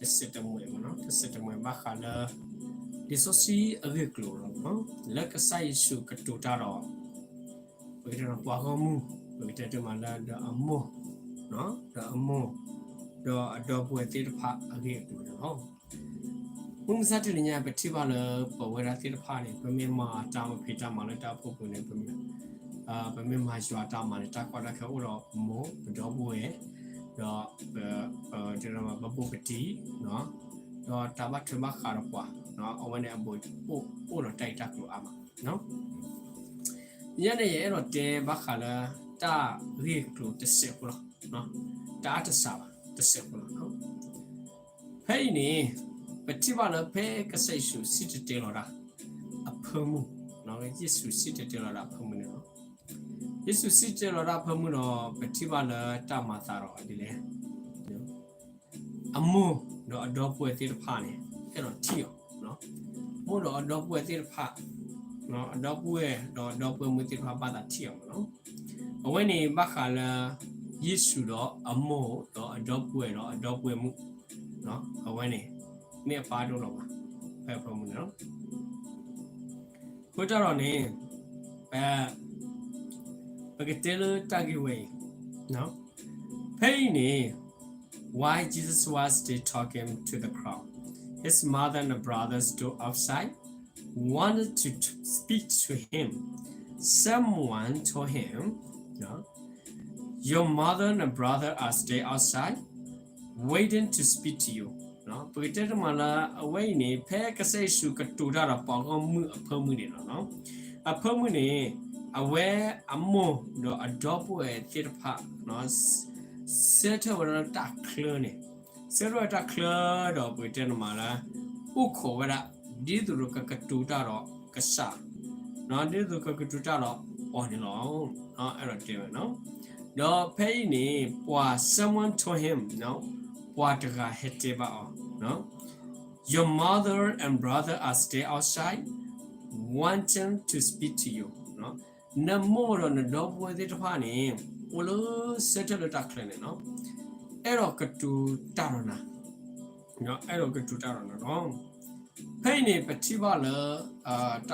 တစဲးတမှဲးမ့ၢ်နီၤ, တစဲးတမှဲးဘၣ်ဃးလၢ လံာ်စီဆှံအဂ့ၢ်အကျိၤလီၤ. လၢကစၢ်ယ့ၣ်ၡူးကတိၤတၢ်ဒီး ပကတဲပှၤဂီၢ်မုၢ်, ပကတဲတမးလၢဒီးအမိၢ်, ဒီးအမိၢ်, ဒီးအဒီပုၢ်ဝဲၢ်သ့ၣ်တဖၣ်အဂ့ၢ်အကျိၤန့ၣ်လီၤ. မုၢ်မဆါတနံၤညါ ပထံၣ်ဘၣ်လၢ ပဝဲဒၣ်သ့ၣ်တဖၣ်န့ၣ် ပမ့ၢ်မၤတၢ်မၤဖံးတၢ်မၤလၢတၢ်အိၣ်ဖှိၣ်ပူၤန့ၣ် ပမ့ၢ်မၤယွၤတၢ်မၤန့ၣ် တၢ်ကီတၢ်ခဲအိၣ်ဒီးမိၢ်ပဒီပုၢ်ဝဲၢ်, ဒီး ပတဲပပုၢ်ပတံၤ, ဒီးတၢ်ဘၣ်ထွဲဘၣ်ဃးဒီးပှၤ, အဝဲန့ၣ်အဘူးအိၣ်ဒီးတၢ်ဂ့ၢ်တၢ်ကျိၤအါမး. ယဲန့ၣ် ယအဲၣ်ဒိးတဲဘၣ်ဃးလၢ တၢ်ဂ့ၢ်ကျိၤတစဲးဖိလီၤ. တအါတစှၤဘၣ် တစဲးဖိလီၤ. ဖဲအံၤန့ၣ် ပထံၣ်ဘၣ်လၢဖဲကစၢ်ယ့ၣ်ၡူးစံၣ်တဲၤတဲလီၤတၢ် အဖၢမုၢ်, ယ့ၣ်ၡူးစံၣ်တဲၤတဲလီၤတၢ်အဖၢမုၢ်န့ၣ်လီၤ. ယ့ၣ်ၡူးစံၣ်တဲၤတဲလီၤတၢ်အဖၢမုၢ်ဒီး ပထံၣ်ဘၣ်လၢတၢ်မၤသးဒီးဒ်လဲၣ် အမိၢ်ဒီးအဒီပုၢ်ဝဲၢ်သ့ၣ်တဖၣ်န့ၣ် အဲၣ်ဒိးထံၣ်အီၤ, မိၢ်ဒီးအဒီပုၢ်ဝဲၢ်သ့ၣ်တဖၣ်, အဒီပုၢ်ဝဲၢ်ဒီးအဒီပုၢ်ဝဲၢ်မုၣ်သ့ၣ်တဖၣ်ဘၣ်သးထံၣ်အီၤမ့ၢ်နီၤ. အဝဲန့ၣ်ဘၣ်ဃးလၢ ယ့ၣ်ၡူးဒီးအမိၢ်ဒီးအဒီပုၢ်ဝဲၢ်ဒီးအဒီပုၢ်ဝဲၢ်မုၣ်, အဝဲန့ၣ် မ့ၢ်အပၢ်တအိၣ်လၢၤဘၣ်, ဖဲအဖၢမုၢ်န့ၣ်လီၤ. အဃိတၢ်ဒီးန့ၣ် ပ ပကတဲလၢတၢ်ဂ့ၢ်ဝဲအံၤ, ဖဲအံၤန့ၣ် why Jesus was still talking to the crowd. His mother and the brothers stood outside, wanted to t- speak to him. Someone told him, Your mother and brother are still outside, waiting to speak to you. ပကတဲတမးလၢ အဝဲအံၤန့ၣ် ဖဲကစၢ်ယ့ၣ်ၡူးကတိၤတၢ်ဒီးပှၤဂီၢ်မုၢ်အဖၢမုၢ်န့ၣ်လီၤ. အဖၢမုၢ်န့ၣ် အဝဲအမိၢ်ဒီးအဒီပုၢ်ဝဲၢ်သ့ၣ်တဖၣ် ဆၢထၢၣ်ဝဲဒၣ်လၢတၢ်ချၢန့ၣ်, ဆၢထၢၣ်ဝဲတၢ်ချၢဒီးပကတဲတမးလၢ အိၣ်ခိးဝဲဒၣ် ဒ်သိးဒီးကကတိၤတၢ်ဒီးကစၢ်, ဒ်သိးကကတိၤတၢ်ဒီးအီၤန့ၣ်လီၤ. အဲၣ်ဒိးတဲဝဲနီၤ. ဒီးဖဲအံၤန့ၣ် ပှၤ someone told him, ပှၤတဂၤဟဲတဲဘၣ်အီၤ, Your mother and brother are still outside, wanting to speak to you. နမိၢ်ဒီးနဒီပုၢ်ဝဲၢ်သ့ၣ်တဖၣ်န့ၣ် အိၣ်လၢဆၢထၢၣ်လၢတၢ်ချၢန့ၣ်လီၤ. အဲၣ်ဒိးကတိၤတၢ်ဒီးနၤ, အဲၣ်ဒိးကတိၤတၢ်ဒီးနၤလီၤ. ဖဲအံၤန့ၣ် ပထံၣ်ဘၣ်လၢ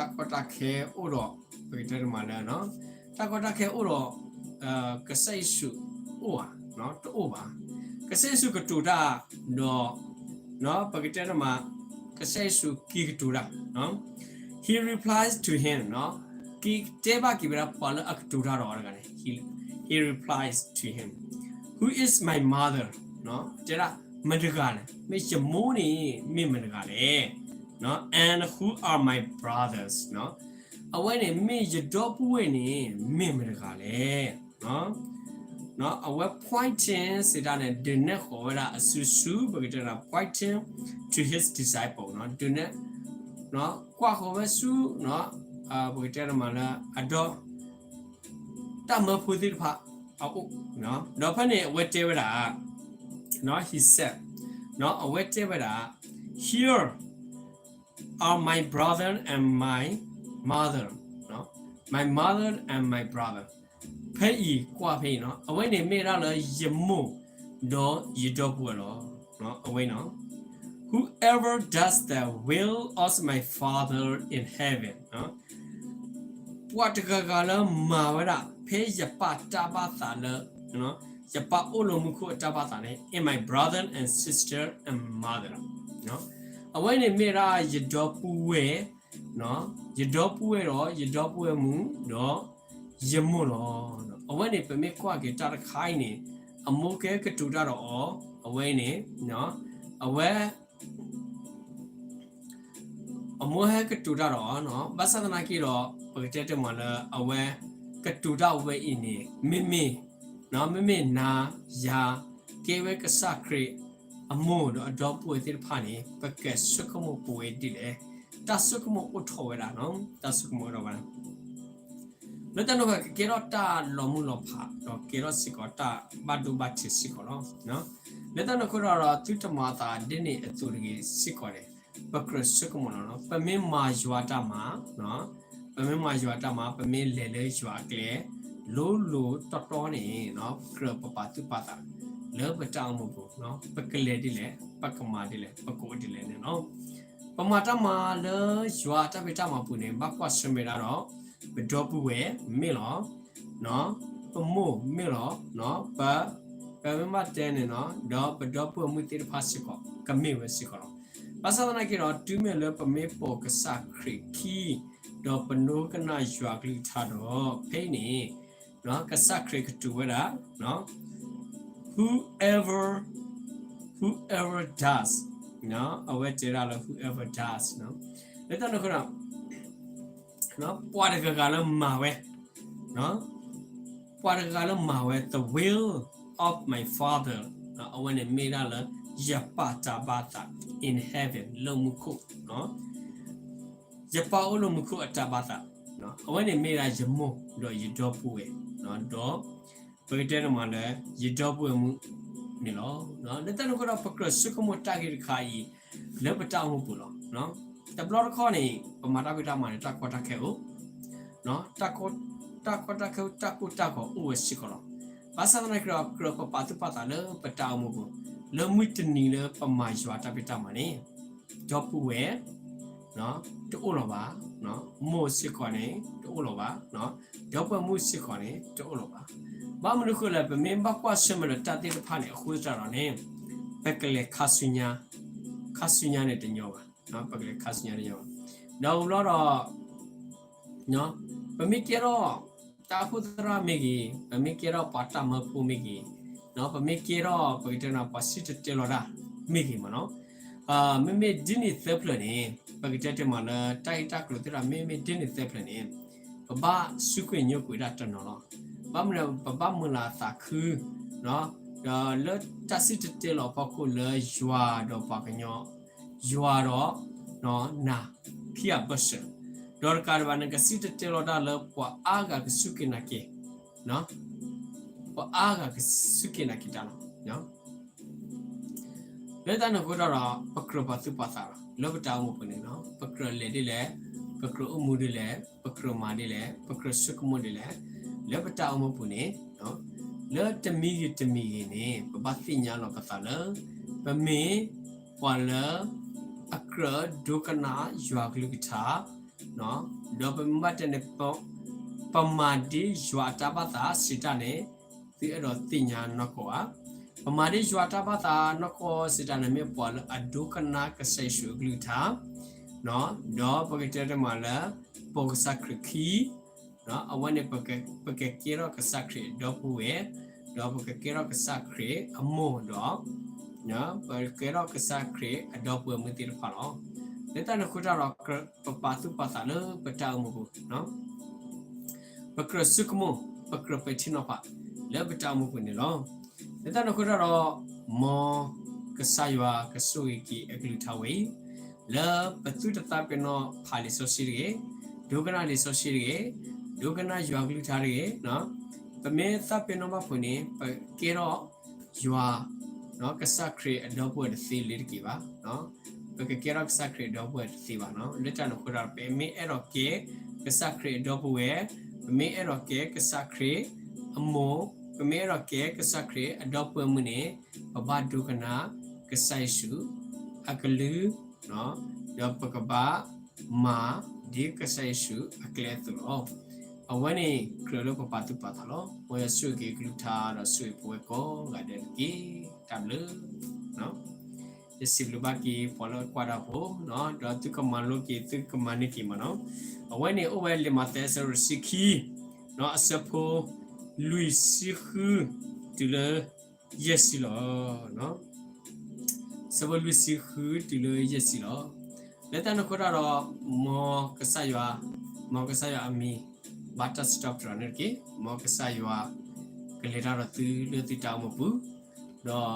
တၢ်ကီတၢ်ခဲအိၣ်ဒီး ပကတဲတမးလၢ တၢ်ကီတၢ်ခဲအိၣ်ဒီး ကစၢ်ယ့ၣ်ၡူးအိၣ်ဧါ, တအိၣ်ဘၣ်. ကစၢ်ယ့ၣ်ၡူးကတိၤတၢ်ဒီး ပကတဲတမး ကစၢ်ယ့ၣ်ၡူးက့ၤကတိၤတၢ် He replies to him, က့ၤတဲဘၣ်က့ၤဝဲဒၣ်ပှၤလၢအကတိၤတၢ်ဒီးအီၤတဂၤန့ၣ် he, he replies to him, Who is my mother? တဲဒၣ် မတၤတဂၤလဲၣ်, မ့ၢ်ယမိၢ်န့ၣ် မ့ၢ်မတၤတဂၤလဲၣ်, and who are my brothers? အဝဲန့ၣ်မ့ၢ်ယဒီပုၢ်ဝဲၢ်န့ၣ် မ့ၢ်မတၤတဂၤလဲၣ်. အဝဲ pointing စံးတၢ်န့ၣ် ဒုးနဲၣ်ဃီၤဝဲဒၣ်အစုဆူ ပကတဲဒၣ် pointing to his disciple, ဒုးနဲၣ် ကွၢ်ဃီၤဝဲဆူ ပကတဲတမးလၢ အဒီ တၢ်မၢဖိသ့ၣ်တဖၣ်အအိၣ်, ဒီးဖဲန့ၣ်အဝဲတဲဝဲဒၣ် he said, အဝဲတဲဝဲဒၣ် Here are my brother and my mother, my mother and my brother. ဖဲအံၤကွၢ်ဖဲအံၤနီၤ အဝဲန့ၣ်မ့ၢ်ဝဲဒၣ်လၢယမိၢ်ဒီးယဒီပုၢ်ဝဲၢ်လီၤ. အဝဲနီၤ Whoever does the will of my Father in heaven, ပှၤတဂၤဂၤလၢမၤဝဲဒၣ် ဖဲယပၢ်တၢ်ဘၣ်သးလၢ ယပၢ်အိၣ်လၢမူခိၣ်အတၢ်ဘၣ်သးန့ၣ် is my brother and sister and mother. အဝဲန့ၣ်မ့ၢ်ဝဲဒၣ်ယဒီပုၢ်ဝဲၢ်, ယဒီပုၢ်ဝဲၢ်ဒီး ယဒီပုၢ်ဝဲၢ်မုၣ်ဒီး ယမိၢ်လီၤ. အဝဲန့ၣ်ပမ့ၢ်ကွၢ်က့ၤတၢ်တခါအံၤန့ၣ် အမိၢ်ကဟဲကတိၤတၢ်ဒီးအီၤ, အဝဲအံၤန့ၣ် အဝဲ အမိၢ်ဟဲကတိၤတၢ်ဒီးအီၤ, ဘၣ်ဆၣ်သနာ်က့ဒီး ပကတဲတမးလၢအဝဲကတိၤတၢ်ဝဲအံၤန့ၣ် မ့မ့ၢ် မ့မ့ၢ်နၤယၤ ကဲဝဲကစၢ်ခရံာ် အမိၢ်ဒီးအဒီပုၢ်ဝဲၢ်သ့ၣ်တဖၣ်န့ၣ် ပကဆိကမိၣ်ပဝဲဒ်လဲၣ်. တၢ်ဆိကမိၣ်အိၣ်ထီၣ်ဝဲဒၣ်, တၢ်ဆိကမိၣ်အိၣ်ထီၣ်ဝဲဒၣ် လၢတၢ်န့ၣ်အဃိ ကကဲထီၣ်တၢ်လီၤမုၢ်လီၤဖး ဒီးကဲထီၣ်စ့ၢ်ကီးတၢ်ဘၣ်ဒိဘၣ်ထံးစ့ၢ်ကီးလီၤ. လၢတၢ်န့ၣ်အဃိဒီး သုတမၤအသးဒ်န့ၣ်အသိးတဂ့ၤစ့ၢ်ကီးန့ၣ် ပကြၢးဆိကမိၣ်လီၤ. ပမ့ၢ်မၤယွၤတၢ်မၤ, ပမ့ၢ်မၤယွၤတၢ်မၤ ပမ့ၢ်လဲၤလၢယွၤအကျဲ လိၤလိၤတီတီန့ၣ် ကြၢးပပာ်သူၣ်ပာ်သး လၢပတၢ်အိၣ်မူပူၤ, ပကလဲၤဒ်လဲၣ်, ပကမၤဒ်လဲၣ်, ပကအိၣ်ဒ်လဲၣ်န့ၣ်လီၤ. ပမၤတၢ်မၤလၢယွၤအတၢ်ဖံးတၢ်မၤပူၤန့ၣ် ဘၣ်ကွၢ်ဆၢၣ်မဲာ်ဒၣ်ဒီး ပဒီပုၢ်ဝဲၢ်မ့ၢ်လီၤ, ပမိၢ်မ့ၢ်လီၤ, ပ, ပမ့ၢ်ဘၣ်တဲန့ၣ်, ဒီးပဒီပုၢ်ဝဲၢ်မုၣ်သ့ၣ်တဖၣ်စ့ၢ်ကီး ကမ့ၢ်ဝဲစ့ၢ်ကီးလီၤ. ဘၣ်ဆၣ်သနာ်က့ဒီး တုၤမ့ၢ်လၢပမ့ၢ်ပိာ်ကစၢ်ခရံာ်ခံ, ဒီးပဒိကနၣ်ယွၤကလုၢ်ကထါဒီး ဖဲအံၤန့ၣ် ကစၢ်ခရံာ်ကတိၤဝဲဒၣ်, whoever, whoever does, အဝဲတဲဒၣ်လၢ whoever does, လၢတၢ်န့ၣ်အဃိဒီး ပှၤတဂၤဂၤလၢမၤဝဲ, ပှၤတဂၤဂၤလၢမၤဝဲ the will of my Father, အဝဲန့ၣ်မ့ၢ်ဒၣ်လၢ ယပၢ်တၢ်ဘၣ်သး in heaven လၢမူခိၣ်, ယပၢ်အိၣ်လၢမူခိၣ်အတၢ်ဘၣ်သး, အဝဲန့ၣ်မ့ၢ်ဒၣ်ယမိၢ်ဒီးယဒီပုၢ်ဝဲၢ်, ဒီး ပကတဲန့ၣ်မးလၢ ယဒီပုၢ်ဝဲၢ်မုၣ်န့ၣ်လီၤ. လၢတၢ်န့ၣ်အဃိဒီး ပကြၢးဆိကမိၣ်တၢ်ဂ့ၢ်တခါအံၤ လၢပတၢ်အိၣ်မူပူၤလီၤ. တဘျီတခီၣ်န့ၣ် ပမၤတၢ်ဖံးတၢ်မၤန့ၣ် တၢ်ကီတၢ်ခဲအိၣ်, တၢ်ကီတၢ်ခဲအိၣ် တၢ်ကိၢ်တၢ်ဂီၤအိၣ်ဝဲစ့ၢ်ကီးလီၤ. ဘၣ်ဆၣ်သနာ်က့ဒီး ကြၢးပပာ်သူၣ်ပာ်သးလၢပတၢ်အိၣ်မူပူၤ, လၢမုၢ်တနံၤလၢပမၤယွၤတၢ်ဖံးတၢ်မၤန့ၣ် ဒီပုၢ်ဝဲၢ် တအိၣ်လီၤဘၣ်, မိၢ်စ့ၢ်ကီးန့ၣ် တအိၣ်လီၤဘၣ်, ဒီပုၢ်ဝဲၢ်မုၣ်စ့ၢ်ကီးန့ၣ် တအိၣ်လီၤဘၣ်. ဘၣ်မနုၤအဃိလဲၣ်, ပမ့ၢ်ဘၣ်ကွၢ်ဆၢၣ်မဲာ်ဒီးတၢ်သ့ၣ်တဖၣ်န့ၣ် အဃိသတးဒီးန့ၣ် ပကလဲၤခါဆူညါ, ခါဆူညါန့ၣ်တညီဘၣ်, ပကလဲၤခါဆူညါတညီဘၣ်. ဒီးဝံၤဘျီဒီး ပမ့ၢ်ကဲထီၣ် တၢ်အိၣ်ဖှိၣ်သရၣ်မ့ၢ်ဂ့ၤ, ပမ့ၢ်ကဲထီၣ်ပှၤတၢ်မၢဖိမ့ၢ်ဂ့ၤ, ပမ့ၢ်ကဲထီၣ် ပကတဲန့ၣ် ပှၤစံၣ်တဲၤတဲလီၤတၢ်မ့ၢ်ဂ့ၤမးနီၤ, မ့မ့ၢ်ဒ်န့ၣ်သၢဖျၢၣ်န့ၣ် ပကတဲတ့ၢ်မးလၢတၢ်ဂ့ၢ်တၢ်ကျိၤသ့ၣ်တဖၣ် မ့မ့ၢ်ဒ်န့ၣ်သၢဖျၢၣ်န့ၣ် ပဘၣ်စူးကွံာ်ညိကွံာ်ဒၣ်တနီၤလီၤ. ဘၣ်မနုၤလဲၣ် ပဘၣ်မုၢ်လၢ်သးခု ဒီးလၢတၢ်စံၣ်တဲၤတဲလီၤအဖီခိၣ်လၢယွၤဒီးပှၤကညီ, ယွၤဒီး နၤ ခံဂၤဘၢၣ်စၢၤ, ဒီးတကးဒံးဘၣ် နကစံၣ်တဲၤတဲလီၤတၢ်လၢပှၤအါဂၤကစူၢ်က့ၤနာ်က့ၤ, ပှၤအါဂၤကစူၢ်က့ၤနာ်က့ၤတၢ်လီၤ. လၢတၢ်န့ၣ်အဃိတၢ်ဒီး ပကြၢးပာ်သူၣ်ပာ်သးလီၤ လၢပတၢ်အိၣ်မူပူၤန့ၣ်လီၤ. ပကြၢးလဲၤဒ်လဲၣ်, ပကြၢးအိၣ်မူဒ်လဲၣ်, ပကြၢးမၤဒ်လဲၣ်, ပကြၢးဆိကမိၣ်ဒ်လဲၣ်, လၢပတၢ်အိၣ်မူပူၤန့ၣ် လၢတမံၤဂ့ၤတမံၤဂ့ၤန့ၣ် ပဘၣ်သ့ၣ်ညါလီၤပသးလၢ ပမ့ၢ်ပှၤလၢအကြၢးဒိကနၣ်ယွၤကလုၢ်ကထါ, ဒီးပမ့ၢ်ဘၣ်တဲန့ၣ် ပမၤဒ်ယွၤအတၢ်ဘၣ်သးစံးတၢ်န့ၣ် သုအဲၣ်ဒိးသ့ၣ်ညါနီၢ်ကီၢ်ဧါ. ပမၤဒ်ယွၤအတၢ်ဘၣ်သးနီၢ်ကီၢ်စံးတၢ်န့ၣ် မ့ၢ်ပှၤလၢအဒိကနၣ်ကစၢ်ယ့ၣ်ၡူးအကလုၢ်ကထါ, ဒီးပကတဲတ့ၢ်မးလၢ ပိာ်ကစၢ်ခရံာ်ခံ, အဝဲန့ၣ် ပကကဲထီၣ်ကစၢ်ခရံာ်အဒီပုၢ်ဝဲၢ်, ဒီးပကကဲထီၣ်ကစၢ်ခရံာ်အမိၢ်ဒီး ပကကဲထီၣ်ကစၢ်ခရံာ်အဒီပုၢ်ဝဲၢ်မုၣ်သ့ၣ်တဖၣ်လီၤ. လၢတၢ်န့ၣ်အဃိတၢ်ဒီး ပပာ်သူၣ်ပာ်သးလၢပတၢ်အိၣ်မူပူၤ ပကြၢးဆိကမိၣ်, ပကြၢးပဲာ်ထံနီၤဖး လၢပတၢ်အိၣ်မူပူၤန့ၣ်လီၤ. လၢတၢ်န့ၣ်အဃိတၢ်ဒီး မ်ကစၢ်ယွၤကဆိၣ်ဂ့ၤက့ၤအကလုၢ်ကထါဝဲအံၤ, လၢပသုတသးပ့ၤနီၣ်ဖးလံာ်စီဆှံတဂ့ၤ, ဒိကနၣ်လံာ်စီဆှံတဂ့ၤ, ဒိကနၣ်ယွၤကလုၢ်ကထါတဂ့ၤ, ပမ့ၢ်သးပ့ၤနီၣ်ဘၣ်ဖုးန့ၣ် ပကဲထီၣ်ယွၤ ကစၢ်ခရံာ်အဒီပုၢ်ဝဲၢ်တသ့လၢၤတက့ၢ်ဘၣ်. ပကကဲထီၣ်ကစၢ်ခရံာ်အဒီပုၢ်ဝဲၢ်တသ့ဘၣ်. လၢတၢ်န့ၣ်အဃိဒီး ပမ့ၢ်အဲၣ်ဒိးကဲကစၢ်ခရံာ်အဒီပုၢ်ဝဲၢ်, ပမ့ၢ်အဲၣ်ဒိးကဲကစၢ်ခရံာ်အမိၢ်, ပမ့ၢ်အဲၣ်ဒိးကဲကစၢ်ခရံာ်အဒီပုၢ်ဝဲၢ်မုၣ်န့ၣ် ပဘၣ်ဒိကနၣ်ကစၢ်ယ့ၣ်ၡူးအကလုၢ်, ဒီးပကဘၣ်မၤဒ်ကစၢ်ယ့ၣ်ၡူးအကျဲအသိးလီၤ. အဝဲန့ၣ်ကြၢးလၢပပာ်သူၣ်ပာ်သးလီၤ. မ်ယွၤဆိၣ်ဂ့ၤက့ၤကလုၢ်ကထါဒီးဆိၣ်ဂ့ၤပဝဲကိးဂၤဒဲးတက့ၢ်. တၢ်ဘျုး ယစံးဘျုးဘၣ်က့ၤပှၤလၢကွၢ်တၢ်ဖိ, ဒီးသုကမၤလိက့ၤ သုကမၤန့ၢ်က့ၤမးနီၤ. အဝဲန့ၣ်အိၣ်ဝဲလံာ်မးသဲအဆၢဒိၣ်တဆံခံ, အဆၢဖိလွံၢ်ဆံဃုတုၤလၢယဲၢ်ဆံလီၤ. အဆၢဖိလွံၢ်ဆံဃုတုၤလၢယဲၢ်ဆံလီၤ. လၢတၢ်န့ၣ်အဃိတၢ်ဒီး မ်ကစၢ်ယွၤ, မ်ကစၢ်ယွၤအမံၤ ဘၣ်တၢ်စံးထီၣ်ပတြၢၤန့ၣ်တက့ၢ်. မ်ကစၢ်ယွၤကလဲၤတၢ်ဒီးသုလၢသုတၢ်အိၣ်မူပူၤ,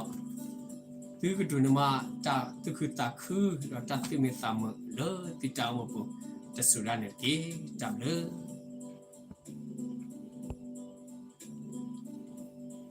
ဒီးသုကဒိးန့ၢ်ဘၣ်တၢ်သူၣ်ခုသးခု ဒီးတၢ်သူၣ်မံသးမုာ်လၢသုတၢ်အိၣ်မူပူၤ တစိၤဒၣ်န့ၣ်တက့ၢ်. တၢ်ဘျုး